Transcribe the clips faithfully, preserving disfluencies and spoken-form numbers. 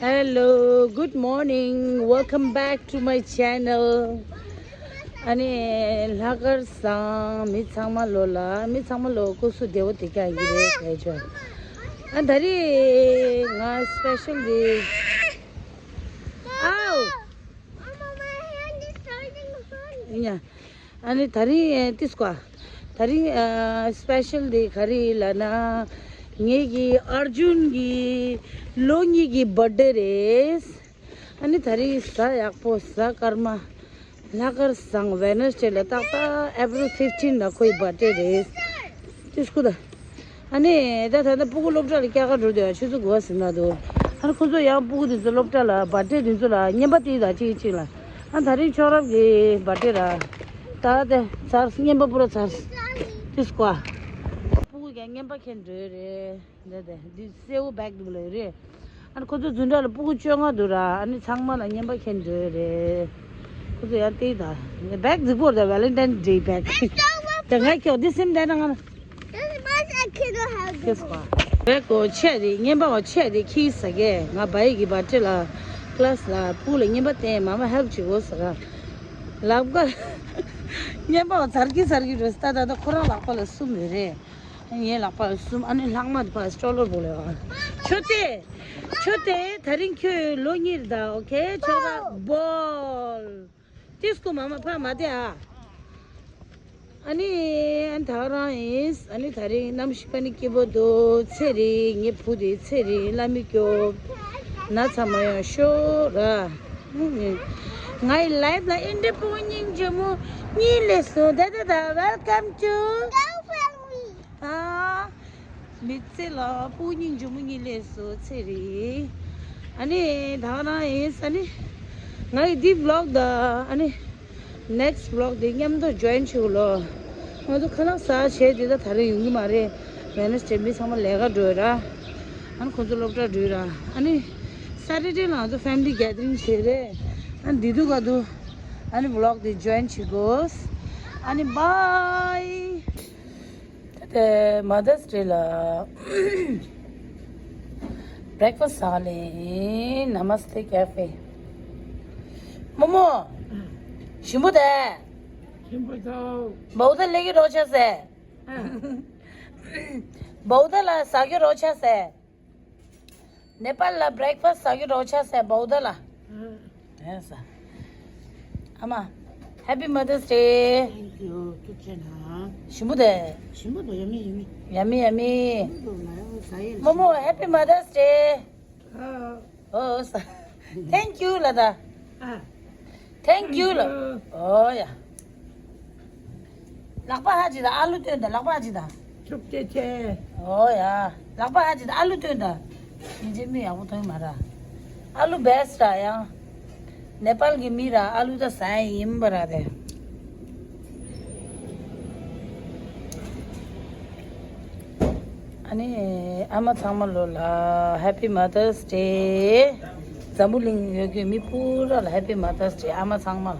Hello, good morning. Welcome back to my channel. ཨ་ནི་ལྷག་དཀར་བཟང་། མི་ཚང་མ་ལོ་ལ། མི་ཚང་མ་ལོ་སྐུ་གཟུགས་བདེ་པོ་བདེ་རྐྱང་ཡིན་རེད་ཟེར་བྱོས། ཨ་ད་རེས་ང་སི་པེ་ཤལ་འདི། ཨའོ། ཡིན་ཡ། ཨ་ནི་ད་རིང་ཨེ་ཏིས་ཀ་ད་རིང་ཨ་སི་པེ་ཤལ་འདི་ག་རེ་ལབ་ན། ངེད་ཀྱི་ཨར་ཇུན་གྱི་ལོ་གཉིས་ཀྱི་བར་ཌེ་རེད། ཨ་ནི་ད་རིང་གཟའ་ཡག་པོ། གཟའ་སྐར་མ་ལྷག་དཀར་བཟང་། ཝེ་ནེ་སི་ཌེ་ལ་ཏག་ཏག་ཨེ་པི་རལ་ཕིབ་ཊིན་ལ་ཁོའི་བར་ཌེ་རེད། ཏིས་ཀུ་ད། ཨ་ནི་ད་ད་ལྟ་སྤུ་གུ་སློབ་གྲྭ་ལ་སྐྱེལ་ག་འགྲོ་དུས་ཆུ་ཚོད་དགུ་པ་ཟིན་ན་འདུག་ཨ་ནི་ཁོ་ཚོ་ཡང་སྤུ་གུ་དེ་ཚོ་སློབ་གྲྭ་ལ་བར་ཌེ་དེ་ཚོ་ལ་རྔན་པ་སྟེར་དང་གཅིག་གཅིག་ལ། ཨ་ད་རིང་ཆོས་རབ་ཀྱི་བར་ཌེ་ལ། ད་དེ་ཚར། རྔན་པ་པུ་ར་ཚར། ཏིས་ཀ་སྤུ་གུ་གས་རྔན་པ་ཁྱེར་འགྲོ་ཡི་རེད། འདི་དེ་འདི་སེའུ་བེག་འདུག་ལ་ཡོད་རེད། ཨ་ནི་ཁོ་ཚོ་འཛིན་གྲྭ་ལ་སྤུ་གུ་བཅོ་ལྔ་འདུག་ར། ཨ་ནི་ཚང་མ་ལ་རྔན་པ་ཁྱེར་འགྲོ་ཡི་རེད། ཁོ་ཚོ་ཡང་སྟེར་དང་། བེག་རྫིག་པོ་རེད། ཝེ་ལེན་ཊའིན་ཌེ་བེག་དེ་ང་ཁྱོག་འདི་སེམས་དེ་ན་ང་ན། This is my second house. ཏིས་ཀ་བེག་གོ་ཆེ་རེད། རྔན་པ་གོ་ཆེ་རེད། ཁྱི་ཟ་གེ། ང་བ་ཡི་གི་བར་ཌེ་ལ་ཀ་ལ་སི་ལ་སྤུ་གུ་ལ་རྔན་པ་སྟེར། མ་མ་ཧེལ་པ་བྱེད་དགོས་ཟེར་ར། ལབ་ག་རྔན་པ་གོ་ཚར་གི་ཚར་གི་འགྲོ་ས། ད་ད་ད་ཁོ་རང་ལག་པ་ལ་གསུམ་ཡོད་རེད། ངའི་ལག་པ་ལ་གསུམ། ཨ་ནི་ལྷག་མ་དེ་ཕར་སི་ཊོ་ལར་བོ་ལས་བ། ཆོས་སྟེ། ཆོས་སྟེ། ད་རིང་ཁྱོད་ལོ་གཉིས་རེད་ད། ཨོ་ཁེ། ཆོས་རབ་བོལ། ཏིས་ཀུ་མ་མ་ཕ་མ་དེ་ཨ། ཨ་ནི་ཨ་ནི་ད་རང་ཡིན། ཨ་ནི་ད་རིང་གནམ་གཤིས་པ་ནི་སྐྱིད་པོ་འདུག་ཚེ་རིང་། ངའི་བུ་དེ་ཚེ་རིང་། བླ་མའི་སྐྱོབ། ན་ཚ་མ་ཡོང་ཤོག་ར། ངའི་ལའེབ་ལ་ཨིན་དྲི་བོ་སྙིང་རྗེ་མོ་གཉིས་སླེབས་སོང་། ད་ད་ད། Welcome to ཨ། མི་ཚེ་ལ་སྤུ་གུ་སྙིང་རྗེ་མོ་གཉིས་སླེབས་སོང་། ཚེ་རིང་། ཨ་ནི་ད་ག་རང་ཡིན་ས་ནི། ང་ཡི་འདི་བི་ལོག་དང་ཨ་ནི་ནེག་སི་ཊི་བི་ལོག་དེ་མཉམ་དུ་ཇོ་ཡིན་བྱེད་དགོས་ལོ། ང་ཚོ་ཁ་ལག་ཟ་བྱས་དེ་ད་ད་རེས་ཡོང་གི་མ་རེད། ཝེ་ནེ་སི་ཌེ་མི་ཚང་མ་ལས་ཀ་འགྲོ་ར། ཨ་ནི་ཁོ་ཚོ་སློབ་གྲྭ་འགྲོ་ར། ཨ་ནི་སེ་ཊར་ཌེ་ལ་ང་ཚོ་ཕེ་མི་ལི་གེ་དར་རིང་བྱེད་རེད། ཨ་ནི་འདི་དུས་ག་དུས་ཨ་ནི་བི་ལོག་དེ་ཇོ་ཡིན་བྱེད་དགོས། ཨ་ནི་བྷའི། ད་ལྟ་མ་དར་སི་ཌེ་ལ་བྷི་རེག་ཕ་སི་ཟ་ལེ། ན་མ་སྟེ་ཀ་ཧྥེ། རྨོ་མོ། ཞིམ་པོ་དེ། ཞིམ་པོ་ཐོག་བའུ་ད་ལེགས་ཀྱི་རོ་ཆ་སེ། ཨ། བའུ་ད་ལ་ཟ་རྒྱུ་རོ་ཆ་སེ། ནེ་པཱལ་ལ་བྷི་རེག་ཕ་སི་ཟ་རྒྱུ་རོ་ཆ་སེ་བའུ་ད་ལ། ཨ། ཨེ་ས། ཨ་མ། Happy Mother's Day. Thank you. ཐུགས་རྗེ་གནང་། ཞིམ་པོ་དེ། ཞིམ་པོ་འདུག་ཡ་མི་ཡ་མི། ཡ་མི་ཡ་མི། ཞིམ་པོ་འདུག་ང་ཡང་ཟ་ཡས། རྨོ་མོ། Happy Mother's Day. ཨ། ཨོ་ས། Thank you ལ་ད། ཨ། Thank you ལ། Thank you. ཨོ་ཡ། ལག་པ་ཧ་ཅི་ད། ཨ་ལུ་སྟོན་ད། ལག་པ་ཧ་ཅི་ད། ཐུགས་རྗེ་ཆེ། ཨོ་ཡ། ལག་པ་ཧ་ཅི་ད། ཨ་ལུ་སྟོན་ད། ཉིན་རྗེས་མི་ཡག་པོ་ཐོན་མ་ར། ཨ་ལུ་བྷེ་སི་ཊི་ར་ཡང་། ནེ་པཱལ་གི་མི་ར་ཨ་ལུ་ད་ཟ་ཡ་ཡིན་པ་ར་དེ། ཨ་ནི་ཨ་མ་ཚང་མ་ལོ་ལ་Happy Mother's Day། འཛམ་བུ་གླིང་ཡོད་ཀྱི་མི་པུ་ར་ལ་Happy Mother's Day། ཨ་མ་ཚང་མ་ལ།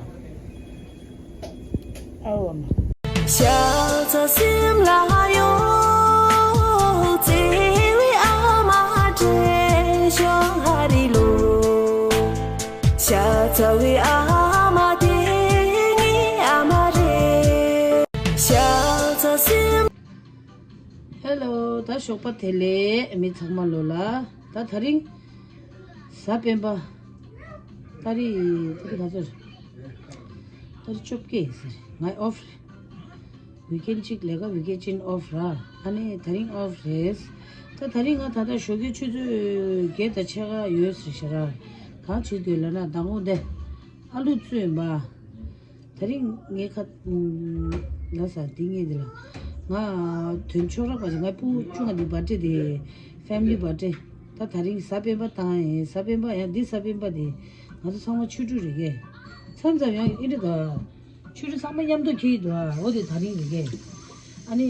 ཨའོ་ཨ་མ། ཤ་ཚ་སེམས་ལ་ཡོད་བརྩེ་བའི་ཨ་མ་དྲན་ཤོག་ཧ་རི་ལོ། ཤ་ཚ་བའི་ཨ་མ་དེ་ངའི་ཨ་མ་རེད། ཤ་ཚ་སེམས། ཧེ་ལོ། ད་ཞོགས་པ་བདེ་ལེགས་མི་ཚང་མ་ལོ་ལ། ད་ད་རིང་གཟའ་སྤེན་པ། ཏ་རིག་ཏ་རིག་ག་ཚོད་རེད། ཏ་རིག་བཅོ་བརྒྱད་ཟེར། ང་ཨོཕ་རེད། ཝིག་ཨེན་གཅིག་ལས་ཀ་ཝིག་ཨེན་གཅིག་ཨོཕ་ར། ཨ་ནི་ད་རིང་ཨོཕ་རེད། ད་ད་རིང་ང་ད་ལྟ་ཞོགས་ཀའི་ཆུ་ཚོད་བརྒྱད་དང་ཕྱེད་ཀ་ཡོད་ཟེར་ཤག་ར། གང་བྱེད་འདོད་ལབ་ན་མདང་དགོང་དེ་ཨ་ལུ་བཙོས་པ། ད་རིང་ངའི་ཁ་ལ་ས་འདི་ངས་འདི་ལ་ང་དོན་ཆོག་རག་པ་ཞིག་ང་སྤུ་གུ་ཆུང་བ་འདི་བར་ཌེ་དེ་ཕེ་མི་ལི་བར་ཌེ། ད་ད་རིང་གཟའ་སྤེན་པ་བཏང་ཡིན། གཟའ་སྤེན་པ་ཡང་འདི་གཟའ་སྤེན་པ་དེ་ང་ཚོ་ཚང་མ་ཆོས་དྲུག་རེད་གས། མཚམས་མཚམས་ཡང་ཨི་འདྲ་ད། ཆོས་དྲུག་ཚང་མ་མཉམ་དུ་འཁེལ་འདུག་ཨ། འོ་དེ་ད་རིང་རེད་གས། ཨ་ནི་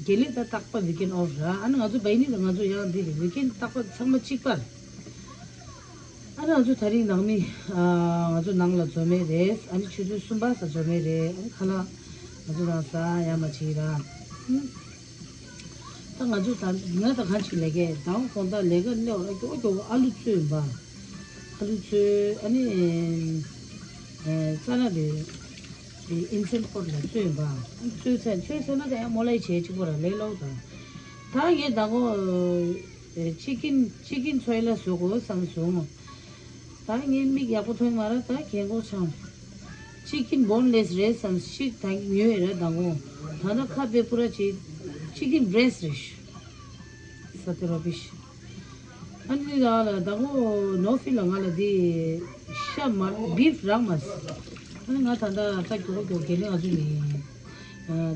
དགེ་ལེགས་ད་རྟག་པར་ཝིག་ཨེན་ཨོཕ་ར། ཨ་ནི་ང་ཚོ་བྷའི་ནི་དང་ང་ཚོ་ཡང་འདི་རེད། ཝིག་ཨེན་རྟག་པར་ཚང་མ་གཅིག་པ་རེད། ཨ་ནི་ང་ཚོ་ད་རིང་ནང་མི་ཨ་ང་ཚོ་ནང་ལ་འཛོམས་མེད་རེད། ཨ་ནི་ཆུ་ཚོད་གསུམ་པ་ས་འཛོམས་མེད་རེད། ཨ་ནི་ཁ་ལག་ང་ཚོ་རང་ཟ་ཡ་མ་བྱེད་ར། ཨུམ། ད་ང་ཚོ་ད་ང་ད་གང་ཞིག་ལས་ཀའི་དང་དགོང་དག་ལས་ཀ་སླེབས་པ་ལ་མགྱོགས་མགྱོགས་ཨ་ལུ་བཙོས་ཡིན་པ། ཨ་ལུ་བཙོས་ཨ་ནི་ཨེ་རྩ་ན་དེ་དེ་ཨིན་སེན་ཕོར་ལ་བཙོས་ཡིན་པ། བཙོས་ཚར་བཙོས་ཚར་ན་ད་ཡང་མོ་ལའི་བྱས་གཅིག་པོ་ར་ལས་སླ་པོ་དང་། ད་ངས་ད་གོ་ཅི་ཀིན་ཅི་ཀིན་ཚོ་ཡི་ལ་བཟོ་དགོས་བསམ་སོང་། ད་ངའི་མིག་ཡག་པོ་མཐོང་མ་རེད། ད་རྒན་གོག་ཆང་། ཅི་ཀིན་བོན་ལེས་རེད་བསམ་ཞིག་ད་ཉོས་རེད་ད་གོ། ད་ད་ཁ་པེ་པུ་ར་ཅི་ཅི་ཀིན་བྷི་རེ་སི་རེད། ས་ཏེ་རོ་པི་ཤི། ཨ་ནི་ད་ལ་ད་གོ་ནོ་ཕི་ལ་ང་ལ་དེ་ཤ་མ་བྷིཕ་རག་མ་སི། ཨ་ནི་ང་ད་ད་ད་མགྱོགས་མགྱོགས་དགེ་ལེགས་ང་ཚོ་ནི།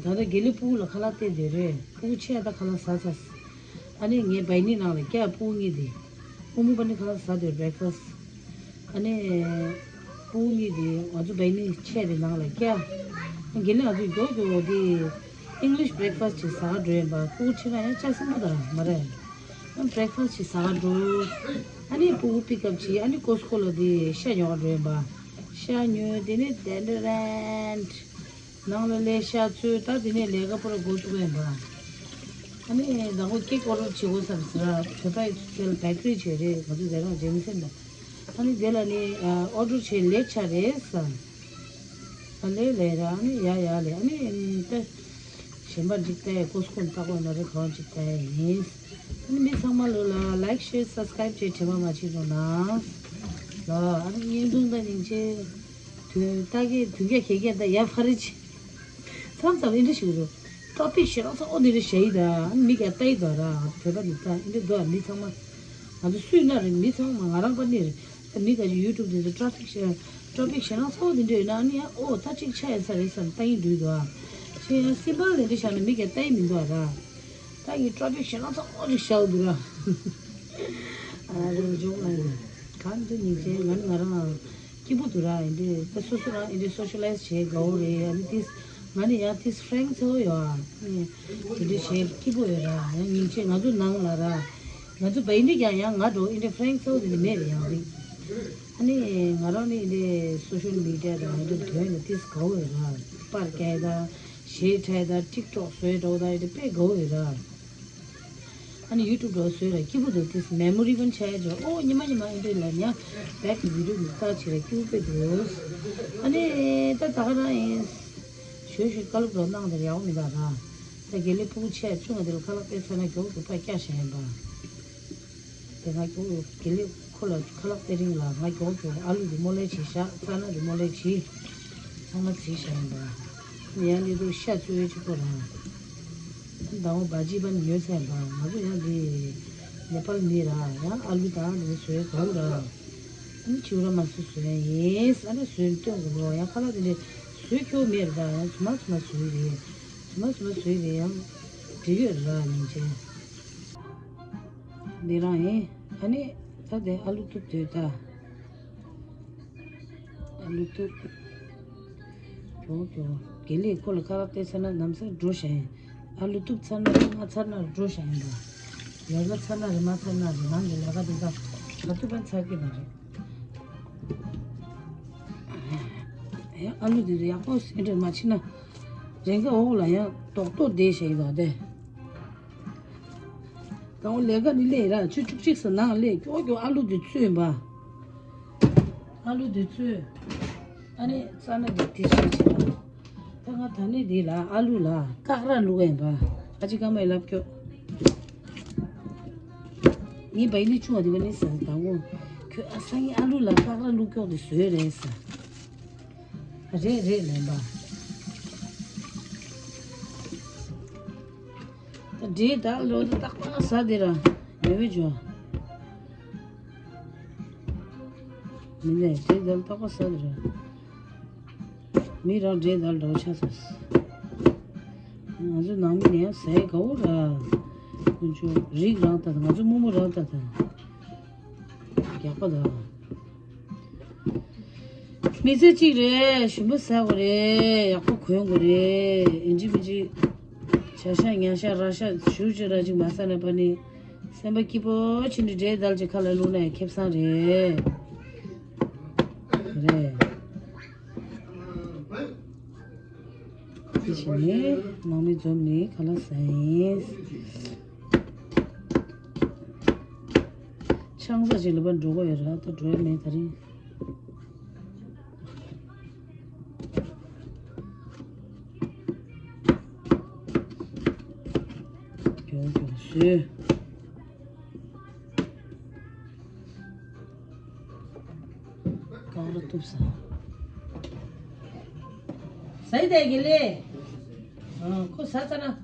ད་ད་དགེ་ལེགས་ཕྲུ་གུ་ལ་ཁ་ལག་སྟེར་བསྡད་རེད། ཕྲུ་གུ་ཆེ་ད་ཁ་ལག་ཟ་ཚར་སི། ཨ་ནི་ངའི་བའི་ནི་ནང་ལ་སྐྱ་ཕྲུ་གུ་གཉིས་དེ། ཨུ་མུ་པ་ནི་ཁ་ལག་ཟ་དེ་བྷི་རེག་ཕ་སི། ཨ་ནི་ཕྲུ་གུ་གཉིས་དེ་ང་ཚོ་བའི་ནི་ཆེ་དེ་ནང་ལ་སྐྱ། དགེ་ལེགས་ང་ཚོ་མགྱོགས་མགྱོགས་དེ་ཨིང་ལིཤ་བྷི་རེག་ཕ་སི་ཅིག་ཟ་ག་འགྲོ་ཡིན་པ། ཕྲུ་གུ་ཁྲིད་ན་ཡང་ལྕགས་སྲིན་པོ་དང་མ་རེད། ཨ་བྷི་རེག་ཕ་སི་ཅིག་ཟ་ག་འགྲོ། ཨ་ནི་ཕྲུ་གུ་པིག་ཨབ་བྱས་ཨ་ནི་ཀོ་སི་ཀོ་ལ་དེ་ཤ་ཉོ་ག་འགྲོ་ཡིན་པ། ཤ་ཉོས་དེ་ནི་དེ་འདྲ་རན། ནང་ལ་ལས་ཤ་བཙོས་ད་དེ་ནས་ལས་ཀ་པོ་ར་འགོ་བཙུགས་ཡིན་པ། ཨ་ནི་ད་ཁོ་ཀེག་ཨོ་ཌར་བྱེད་དགོས་བསམ་ཟེར་ར་བོད་པ་ཡི་ཚུལ་བེ་ཀ་རི་བྱས་རེད། ང་ཚོ་དེ་རང་ཇེམ་སན་ད། ཨ་ནི་དེ་ལ་ནི་ཨོ་ཌར་བྱས་ལེཊ་ཆགས་རེད་ཟེར། ཨ་ལས་ལས་ར་ཨ་ནི་ཡ་ཡ་ལས་ཨ་ནི་ད་གཞན་པ་འགྲིག་ད་ཡ་ཀོ་སི་ཀོ་ནས་ལྟ་དགོས་ན་རེད་གང་ཅིག་ད་ཡ་ཡིན། ཨ་ནི་མི་ཚང་མ་ལོ་ལ་ལའིཀ་ཤེར་སབ་སི་ཀ་རའིབ་བྱས་དྲན་པ་མ་བརྗེད་རོགས་གནང་། ལ་ཨ་ནི་བརྙན་ཐུང་ད་སྙིང་རྗེ། དུས་ད་གི་དུས་རྒྱ་གེ་གེ་ད་ཡ་ཕ་རི་ཆི། མཚམས་མཚམས་ཨིན་དྲི་ཞིག་རུ། ཊོ་པིག་ཞེ་དྲག་ཚ་ཨོ་ནི་རི་ཞེ་ཡི་ད་མི་ག་ལྟ་ཡི་ད་ར་བོད་པ་ནི་ད་ཨིན་དྲི་དོ་མི་ཚང་མ། ང་ཚོ་སུས་ན་རེད་མི་ཚང་མ་ང་རང་པ་ནི་རེད། ད་མི་ག་ཅིག་ཡུ་ཊུབ་དེ་ཚོ་ཊོ་པིག་ཞེ་ཊོ་པིག་ཞེ་དྲག་ཚ་ཨོ་དེ་འདྲ་ཡོད་ན་ཨ་ནི་ཡ་ཨོ་ད་ཅིག་ཆ་ཡ་ས་རེད་བསམ་ལྟ་ཡི་འདུག་དོ། ཞེ་ཡ་སིམ་པལ་ལེ་འདྲི་བཞག་ན་མི་ག་ལྟ་ཡི་མི་འདུག་ཨ་ར། ད་ངས་ཊོ་པིག་ཞེ་དྲག་ཚ་ཨོ་ཅིག་བཞག་འདུག་ར། ཨ་རེ་འཇོག་ཨ་ཡིན། གང་འདི་ཉིན་བྱས་ང་ནི་ང་རང་སྐྱིད་པོ་འདུག་ར། ཡིན་དུས་ད་སོ་སོ་རང་ཡིན་དུས་སོ་ཤི་ལའི་ཛི་བྱེད་དགའ་བོ་རེད། ཨ་ནི་ཏིས་ང་ནི་ཡང་ཏིས་ཧྥ་རེང་ཚ་བོ་ཡོད་ཨ། ཨ་ནི་དེ་འདྲ་བྱེད་སྐྱིད་པོ་ཡོད་ར། ཡང་ཉིན་བྱས་ང་ཚོ་ནང་ལ་ར། ང་ཚོ་བ་ཡིན་དུས་ཀྱང་ཡང་ང་འགྲོ་ཡིན་དུས་ཧྥ་རེང་ཚ་བོ་དེ་འདྲ་མེད་རེད་ཡང་རེད། ཨ་ནི་ང་རང་ནི་ཡིན་དུས་སོ་ཤལ་མི་ཌི་ཡ་དང་ཡིན་དུས་དོན་ནི་ཏིས་དགའ་བོ་ཡོད་ར། པར་སྐྱེལ་དང་གཞས་འཁྲབ་དང་ཊིག་ཊོག་བཟོས་འགྲོ་དང་ཡིན་དུས་དཔེ་དགའ་བོ་ཡོད་ར། ཨ་ནི་ཡུ་ཊུབ་འགྲོ་བཟོས་ར་སྐྱིད་པོ་འདུག་ཏིས་མེ་མོ་རི་བོན་ཆ་ཡ་ཇོ་ཨོ་ཉི་མ་ཉི་མ་ཨིན་དྲི་ལ་ཉ་བེག་གི་བི་ཌིའོ་གི་ལྟ་བྱེད་ར་སྐྱིད་པོ་དཔེ་འདུག་ཨ་ནི་ད་ད་ག་རང་ཡིན། ཞོད་ཞོད་བཀའ་སློབ་འགྲོ་གནང་དེར་ཡག་པོ་མི་འདུག་ར། ད་དགེ་ལེགས་ཕྲུ་གུ་ཆེ་ཆུང་བ་དེ་ལ་ཁ་ལག་སྟེར་ཚར་ན་མགྱོགས་མགྱོགས་ཕར་བཀྱག་བཞག་ཡིན་པ། དེ་ང་སྐྱོ་བོ་དགེ་ལེགས་ཁོ་ལ་ཁ་ལག་སྟེར་རིང་ལ་ང་མགྱོགས་མགྱོགས་ཨ་ལུ་དེ་མོ་ལེ་བྱེད་བཞག་ཚ་ན་དེ་མོ་ལེ་བྱེད། ཚང་མ་བྱེད་བཞག་ཡིན་པ། ཡང་ལས་དུ་ཤ་བཙོས་གཅིག་པོ་རང་། ཟླ་བ་བ་ཅི་པ་ཉོས་ཚར་ཡིན་པ་ང་ཚོ་ཡང་དེ་ནེ་པཱལ་མི་ར་ཡང་ཨ་ལུ་དང་དེ་བཟོས་གའུ་ར། ཨ་ནི་བྱིའུ་ར་མ་སུ་བཟོས་ཡིན་ཨ་ནི་བཟོས་སྟོན་དགོས་ལོ་ཡང་ཁ་ལག་དེ་འདྲས་བཟོས་ཁྱོ་མེད་ར་ད་ཡང་ཚུ་མ་ཚུ་མ་བཟོས་རེད། ཚུ་མ་ཚུ་མ་བཟོས་རེད་ཡང་འགྲིག་ཡོད་ར་ཉིན་བྱས། འདི་རང་ཡིན། ཨ་ནི། ད་དེ་ཨ་ལུ་གཏུབ་དུས་ད། ཨ་ལུ་གཏུབ། གྱོ་གྱོ། དགེ་ལེགས་ཁོ་ལ་ཁ་ལག་སྟེར་ཚར་ན་ལམ་སང་འགྲོ་བཞག་ཡིན། ཨ་ལུ་གཏུབ་ཚར་ན་མ་ཚར་ན་འགྲོ་བཞག་ཡིན་པ། ལས་ཀ་ཚར་ན་རེད་མ་ཚར་ན་རེད་ནང་གི་ལས་ཀ་དེ་དག་ག་དུས་ཕན་ཚར་གི་མ་རེད། ཨ་ལུ་དེ་ཚོ་ཡག་པོ་ཨེ་འདྲ་མ་བྱེད་ན། རེ་འགའ་འོག་ལ་ཡང་རྡོག་རྡོག་བསྡད་བཞག་ཡིན་པ་དེ། དང་པོ་ལས་ཀ་ནི་ལས་ར་ཆུ་བཅུ་གཅིག་ས་ནང་ལས་ཀྱོག་ཀྱོག་ཨ་ལུ་དེ་བཙོས་པ། ཨ་ལུ་དེ་བཙོས། ཨ་ནི་རྩ་ན་དེ་དེ་བྱས་བྱས་པ། ད་ང་ད་ནི་དེ་ལ་ཨ་ལུ་ལ་ཀག་ར་བླུགས་ཡིན་པ། ཨ་ཅེ་ཀ་མའི་ལབ་ཀྱོག་ངའི་བའི་ནི་ཆུང་བ་དེ་བ་ནི་ཟ་དང་པོ། ཁྱོད་ཨ་སང་ངའི་ཨ་ལུ་ལ་ཀག་ར་བླུགས་ཀྱོག་དེ་བཟོས་རེད་ཟ། རེད་རེད་ལན་པ། ད་འདྲེ་དག་ལོ་ད་རྟག་པར་ཟ་དེ་ར་ཡོད་བེ་ཇོ། མི་ལས་འདྲེ་དག་རྟག་པར་ཟ་དེ་ར། མི་རང་འདྲེ་དག་འདྲ་བོ་ཆགས་སོང་། ང་ཚོ་ནང་མི་ནས་ཟས་དགའ་བོ་ར། ཁོང་ཚོ་རིགས་རང་ད་ང་ཚོ་རྨོ་མོ་རང་ད་ད། རྒྱགས་པ་དང་། མི་ཚེ་གཅིག་རེད། ཞིམ་པོ་ཟ་དགོས་རེད། ཡག་པོ་གོན་དགོས་རེད། ཨིན་ཇི་མི་ཇི། བྱ་ཤ་ཉ་ཤ་ར་ཤ་ཞུ་ཅི་ར་ཅིག་མ་ཟ་ན་པ་ནི། སེམས་པ་སྐྱིད་པོ་ཕྱིན་ནི་འདྲེ་དལ་གྱི་ཁ་ལ་བླུགས་ན་ཡང་ཁེ་བཟང་རེད། རེད། དེ་བཞིན་ནི་ནང་མི་འཛོམས་ནི་ཁ་ལག་ཟ་ཡིན། ཀྲང་ས་ཅིག་ལ་པར་འགྲོ་གི་ཡོད་ར། ད་འགྲོ་ཡ་མེད་ད་རིང་། མགྱོགས་མགྱོགས་བཟོས། ག་རེ་བཏུབ་ས། ཟ་ཡི་དེ་གི་ལེ། ཨ་ཁོ་ཟ་ཚ་ན།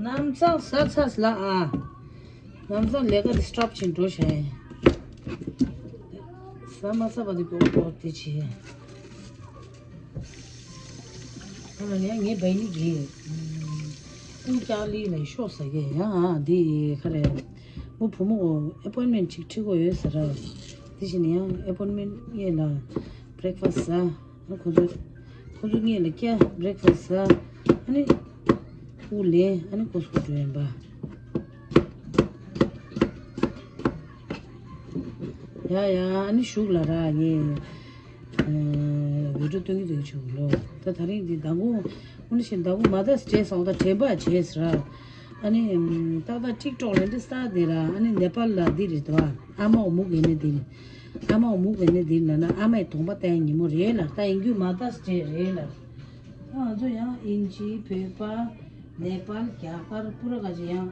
ནམ་སང་ཟ་ཚ་ལ་ཨ། ནམ་སང་ལས་ཀ་དེ་སི་ཊོབ་བྱེད་འགྲོ་བྱ་ཡ། ཟ་མ་ཟ་བ་དེ་མགྱོགས་མགྱོགས་དེ་བྱེད་ཡ། ཁོ་ལ་ཡང་ངའི་བའི་ནི་གི། ཨུ་ཀྱང་ལི་ལ་ཤོག་ཟ་གི་ཡང་ཨ་འདི་ཁ་རེ། མོ་བུ་མོ་གོ་ཨེ་པོན་མེན་ཊི་ཅིག་ཁྲིད་དགོས་ཡོད་ཟེར་ར། དེ་བཞིན་ཡང་ཨེ་པོན་མེན་ཊི་ཡེ་ལ་བྷི་རེག་ཕ་སི་ཟ། ཨ་ཁོ་ཚོ་ཁོ་ཚོ་ངེད་ལ་སྐྱ་བྷི་རེག་ཕ་སི་ཟ། ཨ་ནི་དབུགས་ལེན། ཨ་ནི་ཀོ་སི་ཀོ་འགྲོ་ཡིན་པ། ཡ་ཡ། ཨ་ནི་གཞུག་ལ་ར་ངས་ཨ་བི་ཌི་ཡོ་སྟོན་གྱི་འདུག་ཆུ་ལོ། ད་ད་རིང་འདི་ཟླ་དགུ་ཨ་ནི་ཞིག་ཟླ་དགུ་མ་ད་སི་ཊེ་སོང་ད་དྲན་པ་བྱས་ཟེར། ཨ་ནི་ཏག་ཏག་ཊིག་ཊོག་ལ་འདི་ས་དེ་ར། ཨ་ནི་ནེ་པཱལ་ལ་འདི་རེད་དོ། ཨ་མ་འོ་མུ་གེ་ནི་འདི་ནི། ཨ་མ་འོ་མུ་གེ་ནི་འདི་ལ་ན་ཨ་མའི་གདོང་པ་བལྟ་ཡ་ཉིན་མོ་རེད་ལ། ད་ཡིན་རྒྱུ་མ་ད་སི་ཊེ་རེད་ལ། ད་ང་ཚོ་ཡང་དབྱིན་ཇི། བོད་པ། ནེ་པཱལ། རྒྱ་གར། པུ་ར་ག་ཅི་ཡང་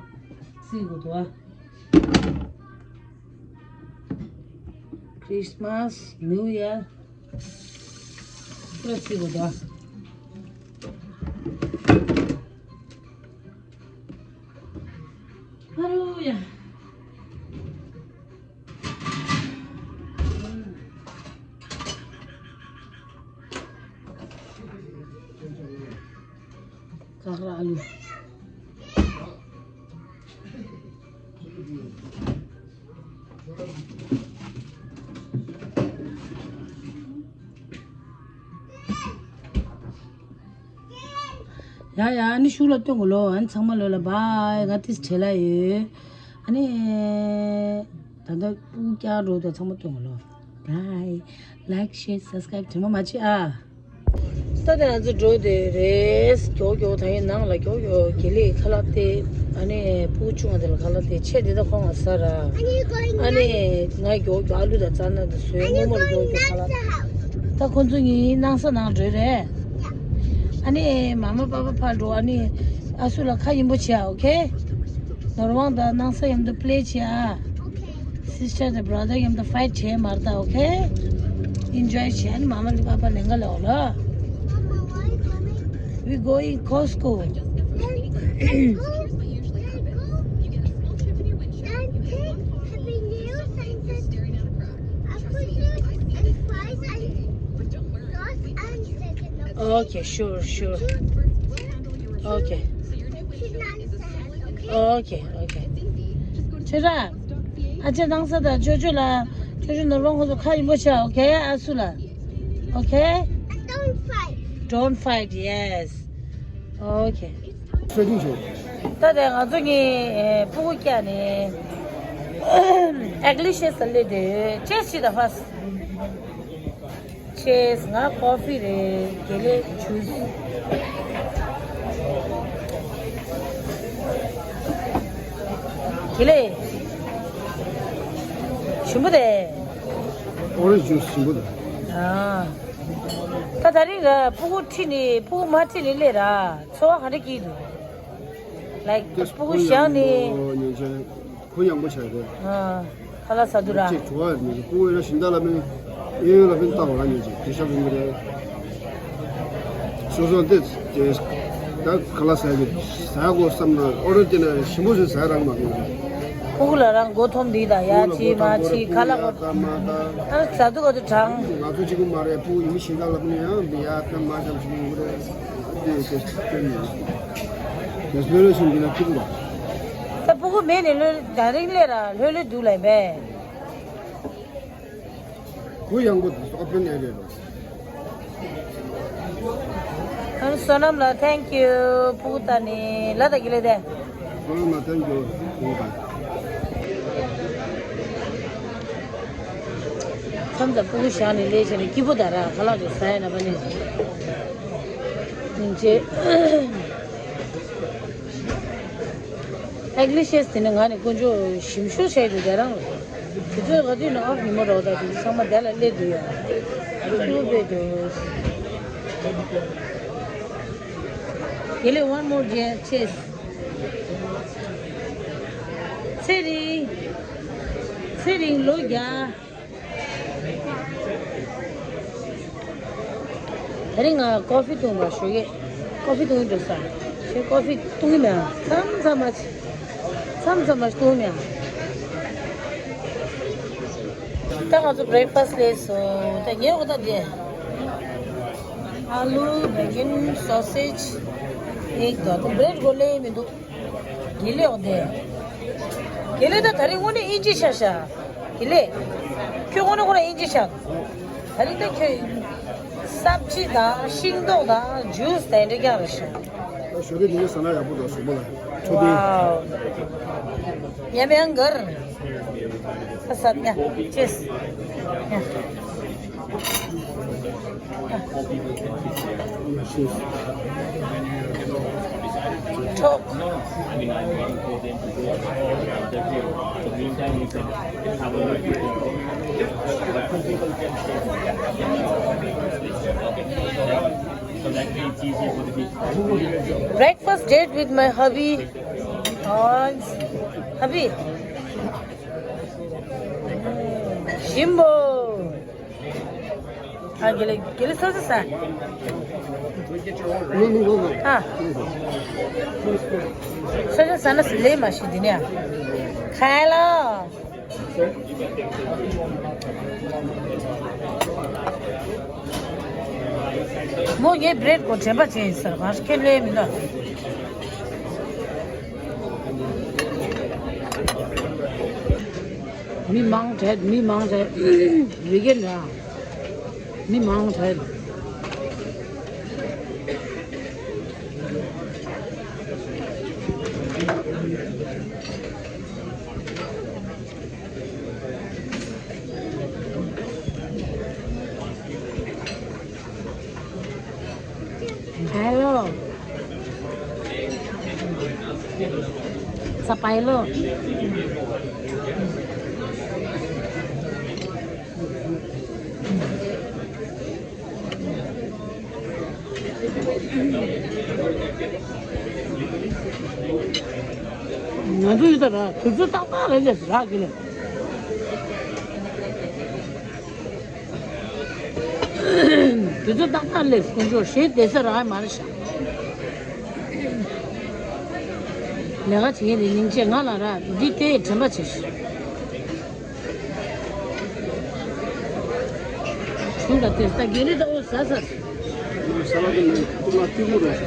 སྲིད་དགོས་དོ། ཁྲིས་མཱས། ནིའུ་ཡར། པུ་ར་སྲིད་དགོས་དོ། ཨ་རུ་ཡ། ཀ་ར་ཨ་ལུ། ཡ་ཡ། ཨ་ནི་ཤུགས་ལ་སྟོན་དགོས་ལོ། ཨ་ནི་ཚང་མ་ལོ་ལ་བྷའི། ང་ཏིས་བྲེལ་ལ་ཡོད། ཨ་ནི་ད་ལྟ་སྤུ་རྒྱག་འགྲོ་དུས་ཚང་མ་སྟོན་དགོས་ལོ། བྷའི། ལའིཀ་ཤེར་སབ་སི་ཀ་རའིབ་དྲི་མ་མ་བྱེད་ཨ། ད་ལྟ་ང་ཚོ་འགྲོ་དེ་རེད། མགྱོགས་མགྱོགས་ད་ཡིན་ནང་ལ་མགྱོགས་མགྱོགས་དགེ་ལེགས་ཁ་ལག་སྟེར། ཨ་ནི་སྤུ་གུ་ཆུང་བ་དེ་ལ་ཁ་ལག་སྟེར། ཆས་དེ་ད་ཁོང་ང་ཟ་ར། ཨ་ནི་ང་མགྱོགས་མགྱོགས་ཨ་ལུ་དང་རྩ་ནག་དེ་བཟོས། སྔོན་མོར་མགྱོགས་མགྱོགས་ཁ་ལག་ད་ཁོང་ཚོ་གཉིས་སྣང་ས་ནང་འགྲོ་རེད། ཨ་ནི་མ་མ་པ་པ་ཕར་འགྲོ། ཨ་ནི་ཨ་སུ་ལ་ཁ་ཡིན་པོ་བྱེད་ཨ། ཨོ་ཁེ། ནོར་དབང་དང་སྣང་ས་མཉམ་དུ་པི་ལེ་བྱེད་ཨ། སིས་ཊར་དང་བྷ་ར་དར་མཉམ་དུ་ཕའིཊ་བྱེད་མ་རེད་ད། ཨོ་ཁེ། ཨིན་ཇོའི་བྱེད། ཨ་ནི་མ་མ་ལི་པ་པ་ལེན་ག་ལ་འོ་ལ། We going Costco. Okay, sure, sure. Okay. Okay, okay. ཁྱེད་རང་། ཨ་ཅེ་སྣང་ས་དང་ཅོ་ཅོ་ལ། ཅོ་ཅོ་ནོར་བང་ཁོ་ཚོ་ཁ་ཡིན་པོ་བྱ། ཨོ་ཁེ། ཨ་སུ་ལ། ཨོ་ཁེ། Don't fight. Yes. Okay. ད་དེ་ང་ཚོ་གཉིས་ཨེ་སྤུ་གུ་བཀྱག་ནས་ཨེག་ལི་ཤེས་སུ་སླེབས་དེ་ཅེས་ཤི་ད་ཧྥ་སི། ཅེས། ང་ཀོ་ཕི་རེད། དགེ་ལེགས་ཇུས། དགེ་ལེགས། ཞིམ་པོ་དེ། ཨོ་རེན་ཇུས་ཞིམ་པོ་དེ། ཨ། ད་ད་རིང་ར་སྤུ་གུ་ཁྲིད་ནི་སྤུ་གུ་མ་ཁྲིད་ནི་སླེབས་ར། ཚོར་བ་ག་འདྲ་སྐྱེས་འདུག་ལའིཀ་སྤུ་གུ་བཞག་ནི། གུ་ཡངས་པོ་བྱས་ཏེ། ཨ། ཁ་ལག་ཟ་དུས་ར། ཅེས་བྲོ་བ་ཉོས་ཀྱི་སྤུ་གུ་ཡིན་ན་ཞིང་བདག་ལ་མིན། གཡས་གཡོན་ལ་མིན་ལྟ་བ་ལ་ཉོས་ཀྱི་དེ་ཤ་བུན་གི་རེད། སོ་སོ་འདི་དེ་ད་ཁ་ལག་ཟ་གི་ཟ་དགོས་བསམ་ན་ཨོ་རོ་དེ་ན་ཞིམ་པོ་ཞིག་ཟ་རང་མ་དགོས། སྤུ་གུ་ལ་རང་མགོ་འཐོམ་འདི་དང་ཡ་ཅི་མ་ཅི་ཁ་ལག་གོ། ད་ཟ་དུས་ག་དུས་གྲང་། ང་ཚོ་གཅིག་པུ་མ་རེད། སྤུ་གུ་ཡིན་མི་ཞིང་ཁ་ལ་ཕུ་ནས་ཡང་འདི་ཡ་ད་མ་ཅམ་ཞིག་ཡོང་གི་རེད། འདི་ཞེས་སྟོན་ནས་ཡོད། ལྷོད་ལྷོད་ཞིག་འདི་ལ་ཐུག་པ། ད་སྤུ་གུ་མེད་ནས་ལྷོད་ད་རིང་སླེབས་ར་ལྷོད་ལྷོད་འདུག་ལབ་པས། གུ་ཡངས་པོ་འདུག་ཨོ་པན་ཨེ་རི་ཡ་རེད། ཨ་བསོད་ནམས་ལ་thank you། སྤུ་གུ་ད་ནི་ལ་ད་གི་ལེ་དེ། བསོད་ནམས་ལ་thank you། སྤུ་གུ་ད། མཚམས་དང་སྤུ་གུ་བཞག་ནས་ལས་བྱས་ནས་སྐྱིད་པོ་ད་ར་ཁ་ལག་ཅིག་ཟ་ཡ་ན་པ་ནི། ཉིན་བྱེད། ཨེག་ལི་ཤེས་དེ་ནི་ང་ནི་དཀོན་མཆོག་ཞིམ་ཤོས་བྱས་འདུག་དེ་རང་། དེ་ཚོའི་ག་དུས་ནང་ཉི་མ་རོགས་ད་དེ་ཚང་མ་བསྡད་ལ་སླེབས་འདུག་ཡ། ཨ་ལུ་ཏུ་བེ་དུ། དེ་ལས་one more chance. ཚེ་རིང་། ཚེ་རིང་ལོ་བརྒྱ། དེ་རིང་ང་ཀོ་ཧྥི་བཏུང་བར་ཞུ་གི། ཀོ་ཧྥི་བཏུང་གི་འགྲོ་ས། ཁྱོད་ཀོ་ཧྥི་བཏུང་གི་མེད་ཨ། མཚམས་མཚམས་མ་མཚམས་མཚམས་མ་བཏུང་མེད་ཨ། ད་ང་ཚོ་བྷི་རེག་ཕ་སི་ལས་སོང་། ད་ངས་འོ་ད་དེ། ཨ་ལུ་བེ་གིན་སོ་སེ་ཇི་ཨེག་དང་བྷི་རེད་གོ་ལེ་མི་འདུག་དགེ་ལེགས་འོ་དེ། དགེ་ལེགས་ད་དེ་རིང་དངོས་གནས་དབྱིན་ཇི་ཤ་ཤ། དགེ་ལེགས། ཁྱོད་དངོས་གནས་ཁོ་རང་དབྱིན་ཇི་ཤ། དེ་རིང་ད་ཁྱོད། སབ་ཇི་དང་ཤིང་ཏོག་དང་ཇུས་དེ་འདྲ་རྐྱང་རེད་ཤག་ད་ཞོགས་ཀས་ཉིན་ཟ་ན་ཡག་པོ་འདུག་གཟུགས་པོ་ལ། ཆུ་ཏི། ཝའོ། ཉམས་ཡང་གར། ས་ས་ཉ་ཅེས། ཉ། ཐོག Breakfast date with my hubby. Oh, hubby. Jimbo. ཨ་དགེ་ལེགས། དགེ་ལེགས་སོ་སོ་ཟ། ཨ། སོ་སོ་ཟ་ན་ལས་མ་ཤེས་འདི་ནས་ཨ། ཁ་ལོ། མོ་ངའི་བྷི་རེད་གོ་དྲན་པ་བྱས་ཡིན་ཟེར་གང་ཞིག་ཁས་ལེན་མི་འདུག་མི་མང་དྲགས། མི་མང་དྲགས། ཝི་ཀེན་ར། མི་མང་དྲགས། Hello. Sa Pailo. ང་ཚོ་ཡོད་ད་ར་དུས་ཚོད་ཏག་ཏག་རེད་ལས་རག་གི་ལས། དུས་ཚོད་ཏག་ཏག་ལས་དཀོན་མཆོག་གཞན་བསྡད་ས་རག་མ་རེད་ཤག་ལས་ཀ་བྱེད་མཁན་དེ་སྙིང་རྗེ། ང་ལ་ར་འདི་ལྟའི་དྲན་པ་བྱེད་ཤག་གཞུང་ལ་དེ་ལྟ་དགེ་ལེགས་ད་འོ་ཟ་ཟ། ས་ལ་དེ་ནི་ཁོ་ན་ཏི་མོ་རེད།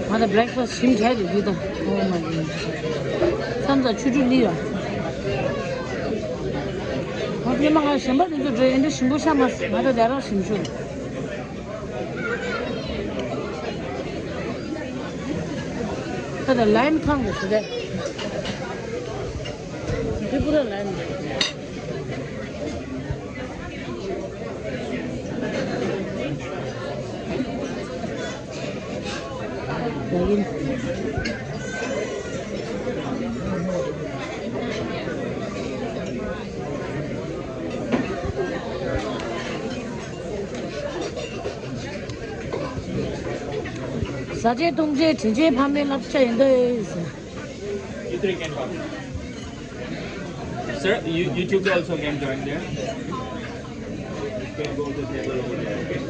ང་ད་བྷི་རེག་ཕ་སི་ཞིམ་ཁྱད་དུ་འདུག་ད། ཨོ་མ་ཡིན། མཚམས་མཚམས་ཆུ་ཆུ་ལི་ཡ། ང་ཚོ་མ་ང་གཞན་པ་དེ་ཚོ་འགྲོ་ཡིན་འདྲ་ཞིམ་པོ་ཤ་མ་ང་ད་དེ་རང་ཞིམ་ཆུ། ད་ད་ལའིམ་ཐང་དུ་ཞུ་དེ། ཏྲི་པུ་ར་ལའིམ། ཟ་ཆས་འཐུང་ཆས་དྲིན་ཆེན་ཕ་མའི་བསླབ་བྱ་ཡིན་ཏེ། Sir, you, you two also can join there. You can go to the table over there, okay?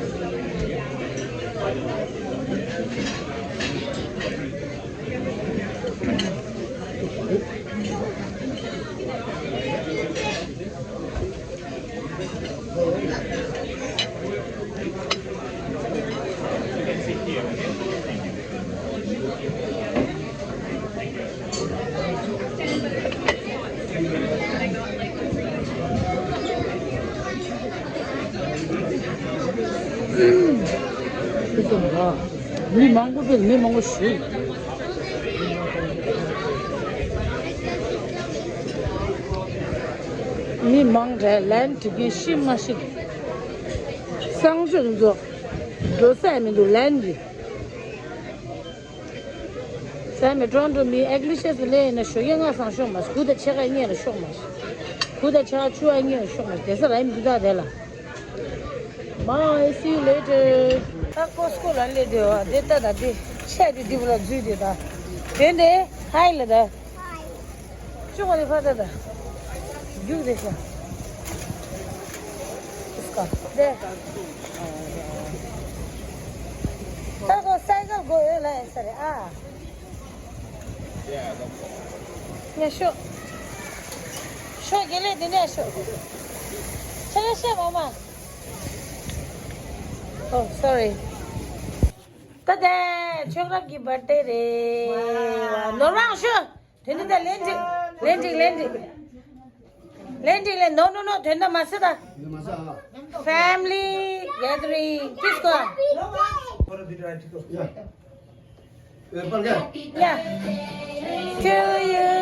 མི་མང་པོ་དེ་མི་མང་པོ་ཞིག་མི་མང་དྲགས། ལན་འབྲི་མཁན་ཤི་མ་ཤི། གསང་སྤྱོད་འཛོག་འགྲོ་ས་མི་འདུག་ལན་འབྲི། ས་མི་ཀྲོན་ཏོ་མི་ཨེག་ལི་ཤེས་སུ་སླེབས་ཡིན་ན་ཞོགས་ཀས་སྔ་སང་ཤོག་མ་ཤོག་དགུ་དང་ཕྱེད་ཀ་གཉིས་ལ་ཤོག་མ་ཤོག་དགུ་དང་ཕྱེད་ཀ་བཅུ་པ་གཉིས་ལ་ཤོག་མ་ཤོག་དེ་ས་ར་ཡིན་འདུག་ད་དེ་ལ། Bye, see you later. ད་ཀོ་སི་ཀོ་ལ་སླེབས་དེ་བ་དེ་ལྟ་ད་དེ་ཆས་དེ་དེ་བུ་ལ་འཛུལ་དེ་ད། དེ་འདི་ཧའི་ལ་ད། ཅོག་ལི་ཕ་ད་ད། རྒྱུག་དེ་ཤ། ཨིས་ཀ། དེ། ད་ཁོ་སའི་ཀལ་གོ་ཡོད་ལ་ཡིན་ས་རེད་ཨ། ངས་ཤོག་ཤོག་དགེ་ལེགས་འདི་ནས་ཤོག་ཆ་ལ་བཤད་མ་མ། Oh, sorry. ད་ལྟ་མཆོག་རབ་ཀྱི་བར་ཐ་ཌེ་རེད། ནོར་བང་ཤོག་དོན་དུ་ད་ལན་འགྲིག་ལན་འགྲིག་ལན་འགྲིག་ལན་འགྲིག་ལན། No, no, no, དོན་དུ་མ་ཟེར་ད། Family gathering. Kiss go. Yeah. To you.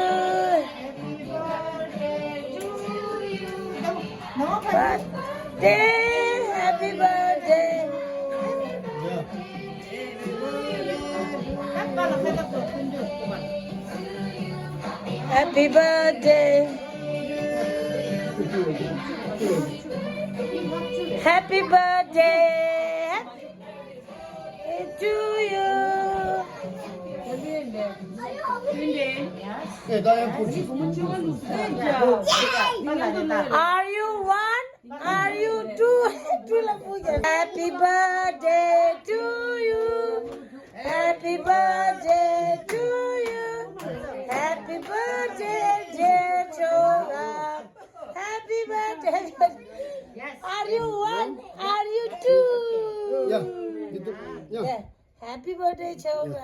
Birthday, happy birthday. Happy birthday. Happy birthday to you. Are you one? Are you two? Happy birthday to you. Happy birthday to you. Happy birthday, dear Choga. Happy birthday. Are you one? Are you two? Yeah. You do. Yeah. Yeah. Happy birthday, Choga.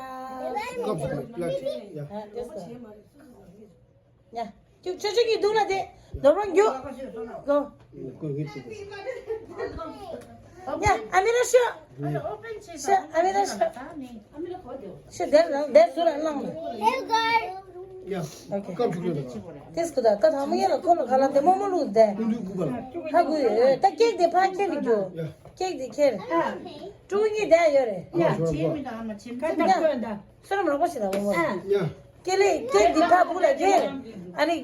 Come, come, come. Yeah. Ah, this one. Yeah. ཁྱོད་ཁྱོད་ཁྱོད་ཀྱིས་འདུག་ལ་དེ། ནོར་བ་རྒྱུག Go. Go, go, go. Yeah, ཨ་མི་ར་ཤོག་ཤོག་ཨ་མི་ར་ཤོག་ཤོག་དེར་རང་དེར་ཟུར་ལ་བླངས་ནས། Hey, girl. Yeah. Okay. Come to me. དེ་སྐུ་ད་ཀ་ཐ་མ་ཡེ་ལ་ཁོ་ལ་ག་ལ་དེ་མོ་མོ་ལུག་དེ། ཀུན་འདུས་སྐུ་པར། ཧ་གུ་ཡོད་ད་ཀེག་དེ་ཕ་ཁྱེར་ནས་རྒྱུ། Yeah. ཀེག་དེ་ཁྱེར། ཀྲུ་གུ་གཉིས་བསྡད་ཡོད་རེད། ཡ། བྱེད་མི་དང་ཨ་མ་བྱེད་མི་ཁ་བཏགས་བཀོད་ད། བསོད་ནམས་རོགས་པ་ཞིག་དང་འོང་བ། ཡ། ཀེ་ལེ་ཀེག་འདི་ཕ་བུ་ལ་ཁྱེར། ཨ་ནི་ཡ་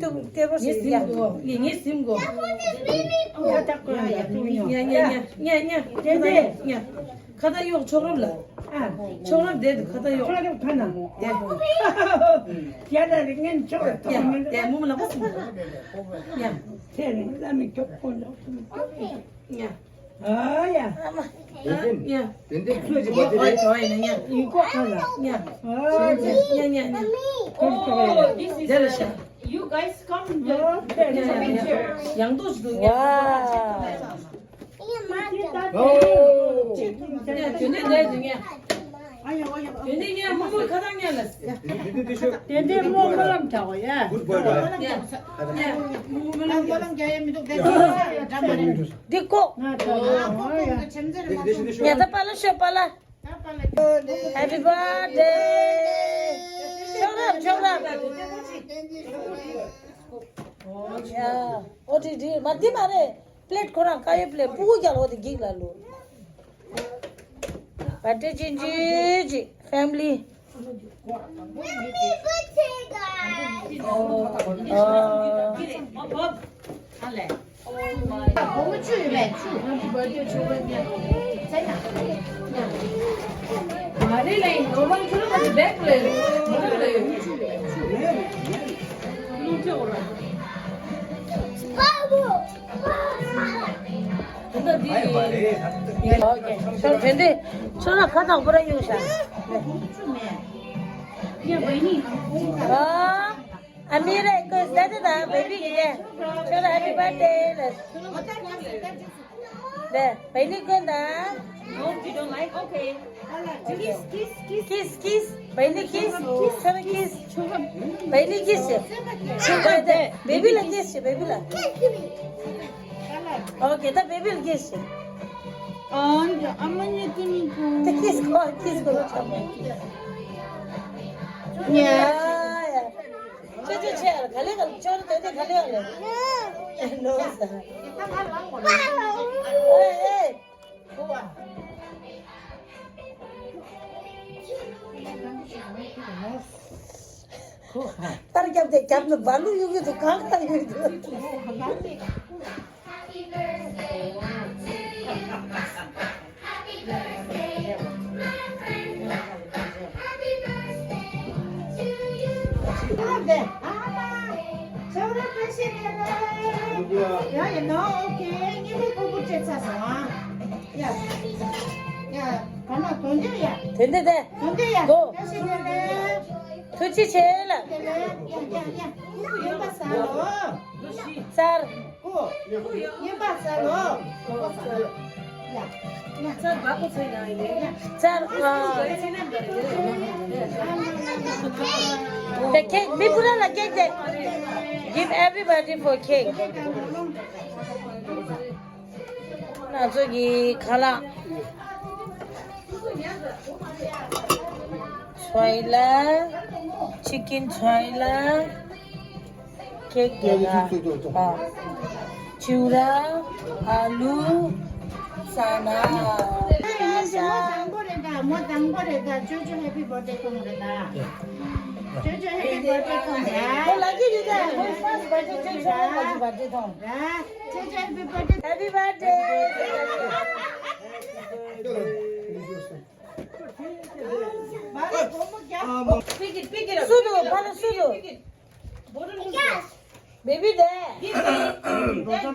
ཏུ་ཏེ་རོ་ཞིག་ཡ། ངས་ཟིན་གོ་ངས་ངས་ཟིན་གོ་ཁ་བཏགས་བཀོད་ཡ་ཏུ་ཉོ། ཉ་ཉ་ཉ་ཉ་ཏེ་ཏེ་ཉ། ཁ་བཏགས་གཡོག་ཆོག་རབ་ལ། ཨ། ཆོག་རབ་དེ་ཁ་བཏགས་གཡོག་ཁ་བཏགས་ཕ་ན། དེ། ཡ་ད་རིག་ངན་ཆོག་རབ་ཐོག་མི་འདུག་དེ་མུ་མུ་ལ་པ་སུ། ཡ། དེ་རིང་ལ་མི་ཁྱོག་ཁོ་ལོག་ཏུ་མི་ཁྱོག་ཡ། ཨ་ཡ། ཨ་མ། ཡ། དེ་འདྲའི་ཁྱོད་ཀྱི་བར་དེ་རེད། ཨོ་ཡ་ཡ། ཡིན་ཀོ་ཁ་ལ། ཡ། ཨོ་ཡ། ཡ་ཡ་ཡ། ཁོ་ཁྱོག་ཡ། དེ་ལ་ཤ། You guys come in the picture. ཡང་དུ་ཞུ། ཝ། ཨོ། དེ་ནས་ལས་དུ་ཉན། དེ་ནས་ཉན་མོ་མོ་ཁ་ཐག་ཉན་ལ། དེ་འདྲའི་མོ་མོ་ལམ་ཐག་ཡ། ཡ། ཡ། མོ་མོ་ལམ་རྒྱག་ཡ་མི་འདུག་འདི་ཀོ། ང་ད་ང་ད་པ་ལ་ཤོད་པ་ལ། Happy birthday. མཆོག་རབ་མཆོག་རབ། ཨོ་ཡ། ཨོ་དེ་དེ་མ་དེ་མ་རེད། པླེ་ཊི་ཁོ་རང་ཀ་ཡོད་པླེ་ཊི་ཕྲུ་གུ་རྒྱག་ལ་ཨོ་དེ་འགྱིག་ལ་ལོ། བར་ཐ་ཌེ་ཅིག་ཅིག་ཅིག་ཕེ་མི་ལི། ཨ་མི་རེ་ཀོས་ད་ད་ད་བེ་བི་གི་དེ། ཁྱོད་ལ་ཧེ་པི་བར་ཐ་ཌེ་ལ། ལེ་བེ་ནི་ཀོན་ད། Kiss, kiss, kiss. Kiss, kiss. བེ་ནི་ཀིས། ཁྱོད་ལ་ཀིས། བེ་ནི་ཀིས་བྱེད། བེ་བི་ལ་ཀིས་བྱེད། བེ་བི་ལ། ཨོ་ཁེ། ད་བེ་བི་ལ་ཀིས་བྱེད། ཨ་མ་ཉེ་དུ་ནི་ཀུ། ད་ཀིས་ཁོ་ཀིས་ཁོ་ལ་ཆོག་མོ། ཡ་ཡ། ཅེ་ཅེ་ཆེ་ཨར་ ག་ལེ་ག་ལེ་ཅོར་དེ་དེ་ག་ལེ་ག་ལེ། ནོ་ས། ཨེ་ཨེ། ལྟར་རྒྱབ་དེ་རྒྱབ་ནི་བ་ལུ་ཡུག་ཡུག་དུ་གང་ལྟར་ཡུག་ཡུག་དེ་འདི་དེ། གོ། ཐུགས་རྗེ་ཆེ་ལ། ཙར། ཙར། ཨ། The cake མི་བུ་ར་ལ་ཀེག་དེ། Give everybody for cake. ང་ཚོ་གི་ཁ་ལག་ཚོའི་ལ། ཅི་ཀིན་ཚོའི་ལ། ཀེག་དེ་ལ། ཨ། ཅིའུ་ར། ཨ་ལུ། ཙ་ན། མོ་དང་པོ་རེད་ད། མོ་དང་པོ་རེད་ད། ཅོ་ཅོ་ཧེ་པི་བར་ཌེ་ཁོང་རེད་ད། ཅོ་ཅོ་ཧེ་པི་བར་ཌེ་ཁོང་རེད། ཁོ་ལ་ཀི་རེད་ད། ཁོ་ཕར་སི་བར་ཌེ་ཅོ་ཅོ་ཧེ་པི་བར་ཌེ་ཁོང་། ཅོ་ཅོ་ཧེ་པི་བར་ཌེ། ཧེ་པི་བར་ཌེ། སུ་འདུག་ཕ་ལ་སུ་འདུག Baby there. Give me.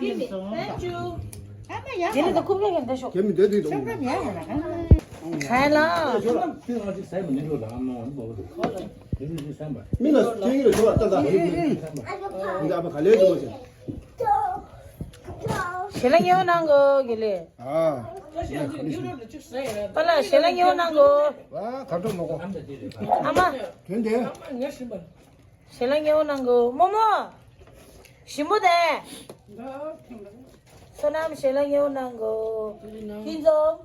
Give me. Thank you. ཁྱེད་ནི་ད་ཁུག་ལེ་གན་དེ་ཤོག་ཁྱེད་མི་འདོད་དུས་དང་། ཁ་ལ། མི་ལ་ཁྱེད་ཡིན་ལ་ཤོག་ལ་ལྟ་ལྟ། འདི་ཨ་ཕ་ག་ལེ་འདུག་ཟེར། ཞལ་ལག་ཉོ་གནང་གོ་གི་ལེ། ཨ། པ་ལགས་ཞལ་ལག་ཉོ་གནང་གོ། ཨ་ག་འགྲོ་མ་གོ། ཨ་མ། དོན་དེ། ཞལ་ལག་ཉོ་གནང་གོ། རྨོ་མོ། ཞིམ་པོ་དེ། བསོད་ནམས་ཞལ་ལག་ཉོ་གནང་གོ། ཧིན་ཛོ།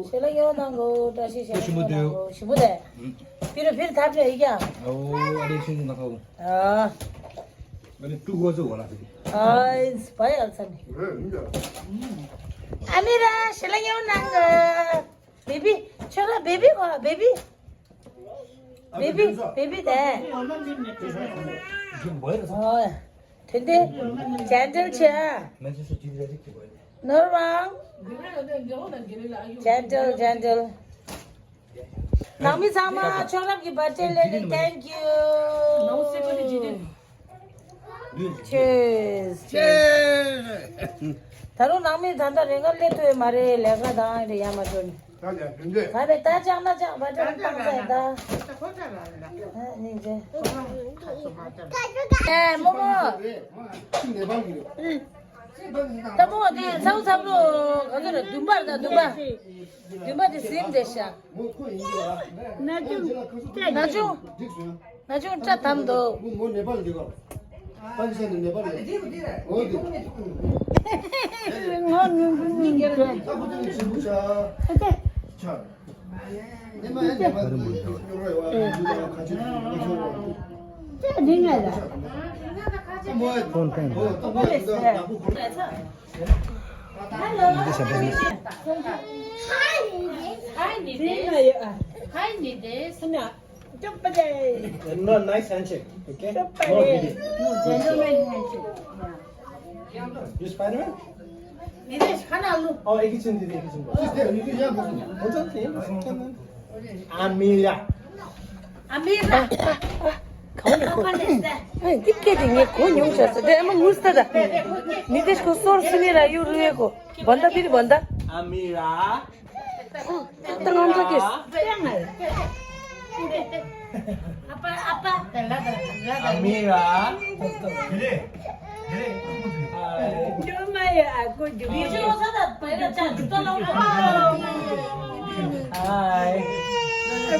ཞལ་ལག་ཉོ་གནང་གོ། བཀྲ་ཤིས་ཞལ་ལག་ཉོ་གནང་གོ། ཞིམ་པོ་དེ། ཕིར་ཕིར་ཐབས་ཡ་ཡིག་ཡ། ཨོ་ཨ་རེ་ཆུང་ཆུང་ན་ཁའོ། ཨ། ཨ་རེ་ཀྲུ་གོ་ཟེར་བ་ལ་ཟེར། ཨ་ཨིན་སི་པ་ཡ་ལ་ཚ་ནི། ཨ་མི་ར་ཞལ་ལག་ཉོ་གནང་གོ། བེ་བི། ཁྱོད་ར་བེ་བི་གོ་ར་བེ་བི། བེ་བི། བེ་བི་དེ། ཨོ། དེ་འདི་ཇེན་ཏལ་ཆེ་ཨ། ནོར་བང་། ཇེན་ཏལ་ཇེན་ཏལ། ནང་མི་ཚང་མ་ཁྱོད་རང་གི་བར་ཐི་ཌེ་སླེབས་ནས་thank you། Cheers. Cheers. ད་རུང་ནང་མི་ད་ལྟ་རེ་འགའ་སླེབས་ཐུབ་ཡོད་མ་རེད། ལས་ཀ་དང་རེ་ཡ་མ་འགྲོ་ནི། ད་ནས་བུན་འདོད། ད་རེ་ད་ཅག་ན་ཅག་བ་ཏྲ་བཏང་ས་ཡིན་ད། ཨ་ནི་རེད། ཨེ་རྨོ་མོ། ནེ་པཱལ་གྱི་རེད། ད་མོ་དེ་ཚ་བོ་ཚ་བོ་ག་ཚོད་རེད། བདུན་པར་ད་བདུན་པ། བདུན་པ་དེ་ཟིན་བསྡད་ཤག་མོ་ཁོ་ཡིན་གྱི་ར། ན་ཆུང་། ན་ཆུང་། འགྲིག་སོང་། ན་ཆུང་སྐྲ་དམ་འདུག་མོ་མོ་ནེ་པཱལ་འདི་ག་པ་ཀི་སི་ཐན་ནས་ནེ་པཱལ་ལ། འོ་དེ། ངོ་ནུ་ནུ་ནུ། ད་ཁོ་ཚོ་ནི་ཆེན་པོ་ཆགས། ཆགས། ནེ་པཱལ་ནེ་པཱལ་ནེ་པཱལ་ནེ་པཱལ། Hello. Hi, Nitesh. Hi, Nitesh. No, nice handshake, okay? No, gentleman handshake. You Spider-Man? Nitesh, खाना आलू। Oh, एक ही चीज़ दीदी, एक ही चीज़। Amira. Amira. ག་བ་ནས་གོ། ཨ་འདི་སྐད་དེ་ངས་གོ་མྱོང་བྱ་ས་དེ་ཨ་མ་ངུ་ས་ད། མི་དེ་ཁོ་སོར་སི་ནི་ར་ཡུ་རུ་ཡེ་གོ། བན་ད་པི་རི་བན་ད། Amira. ད་ང་ཚོ་གིས། ཨ་པ་ཨ་པ། Amira. Hi. ཨ་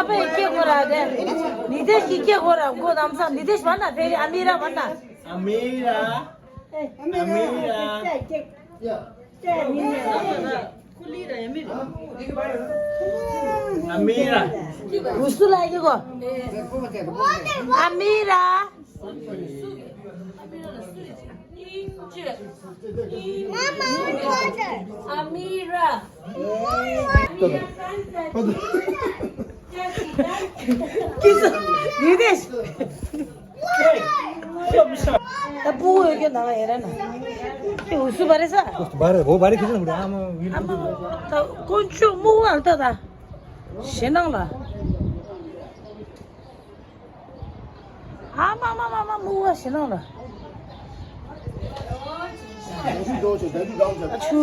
ཕའི་སྐད་གོ་ར་དེ། ནི་དེ་ཤི་སྐད་གོ་ར་གོ་དམ་སང་ནི་དེ་ཤི་བ་ན་ཕེ་རི་ཨ་མི་ར་བ་ན། Amira. Amira. Amira. Usu lagi ko. Amira. Mama, water. Amira. Kiss. Nidesh. ད་སྤུ་གུ་ཡོད་རྒྱུ་ནང་ཡེ་ར་ན། ཁྱེད་འུ་སུ་བ་རེད་ས། བ་རེད། འོ་བ་རེད། ཁྱེད་ཚོ་ན་བུ་རེད། ཨ་མ་ཡིན། ཨ་མ་ད་དཀོན་མཆོག་སྨུག་པ་ལ་ལྟ་ད། ཞེད་སྣང་ལ། ཨ་མ་མ་མ་མ་སྨུག་པ་ཞེད་སྣང་ལ། ཨ་ཆུ།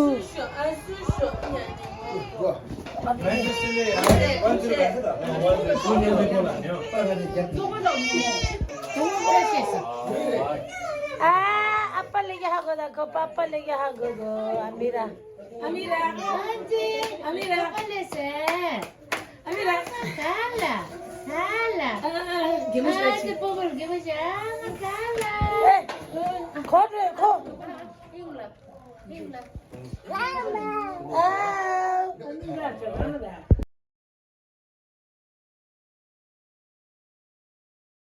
ཨ། ཨ་པ་ལེ་གི་ཧ་གོ་ད་ཁོ་པ་པ་ལེ་གི་ཧ་གོ་གོ། ཨ་མི་ར། ཨ་མི་ར། ཨ་མི་ར། ཨ་པ་ལེ་སེ། ཨ་མི་ར། ག་ལ། ག་ལ། ཨ་ཨ་གེ་མོ་ཤ་ཨ་ཅི་པོ་གོར་གེ་མོ་ཤ་ཨ་ག་ལ། ཁོ་ཁོ། ཨ།